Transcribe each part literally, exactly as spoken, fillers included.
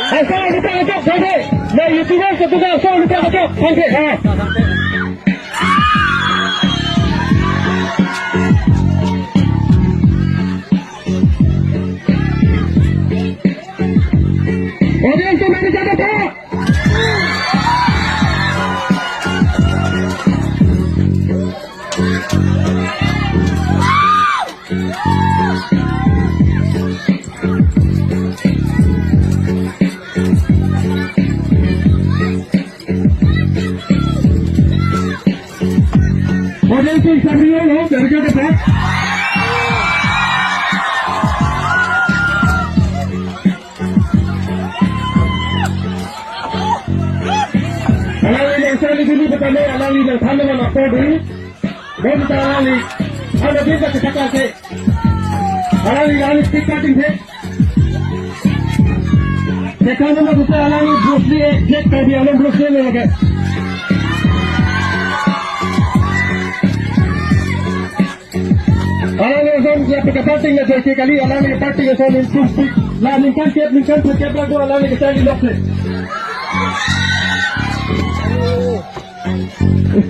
Asal lupa ajak, sampai. Na YouTuber ketuka asal lupa ajak, sampai. Ha. Audience to mari jada tha. Audience to sabi lo, dari ke depan. Alangli nangcharli dulu petame, alangli nangthan nang apor dulu. Bom ta alangli. Ada bisa kita kasih. Alangli, alangli stick cutting deh. Sekarang nama bisa alangli Bruce Lee, eh, Jet Karbi Anglong Bruce Lee lagi. Alangli ason ya pika parting na joike kali, alangli parting ason intum pik. La ningkan kep, ningkan kep lagu alangli kacharli lok se.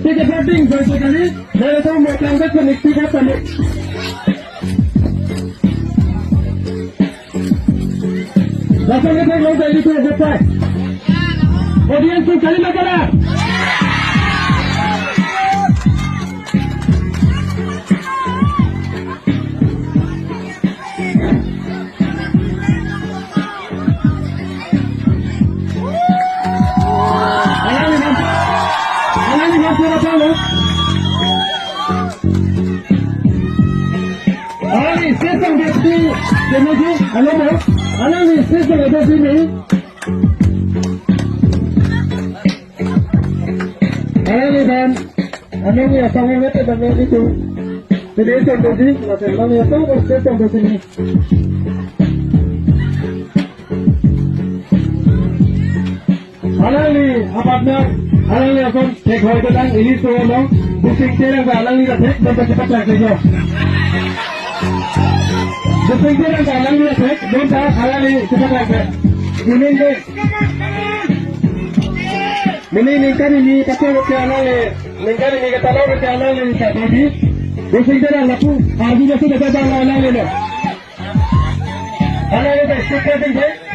Pika parting joike kali, la ason mo tangkat ko nikti ka tane. Lason ke long dari itu gopai. Audience tu kali makan. Alangli, alangli, alangli, alangli stage ang desi, desi, ano mo? Alangli stage ang desi ni. Alangli dan, alangli asal ngerti dan ngerti tu. Jadi itu desi, masih alangli asal stage ang desi ni. Alangli apatna, alangli ason thek hoi kedang ili so long, Dusing Terang ta alangli ta thek, don ta cepat lagi jo. Dusing Terang ta alangli ta thek, don ta alangli cepat lagi. Ini deh. Ini ningkan ini kata ke alangli, ningkan ini kata lo ke alangli ta tadi. Dusing Terang lapu, hari ini sudah ada alangli lo. Alangli ta cepat lagi.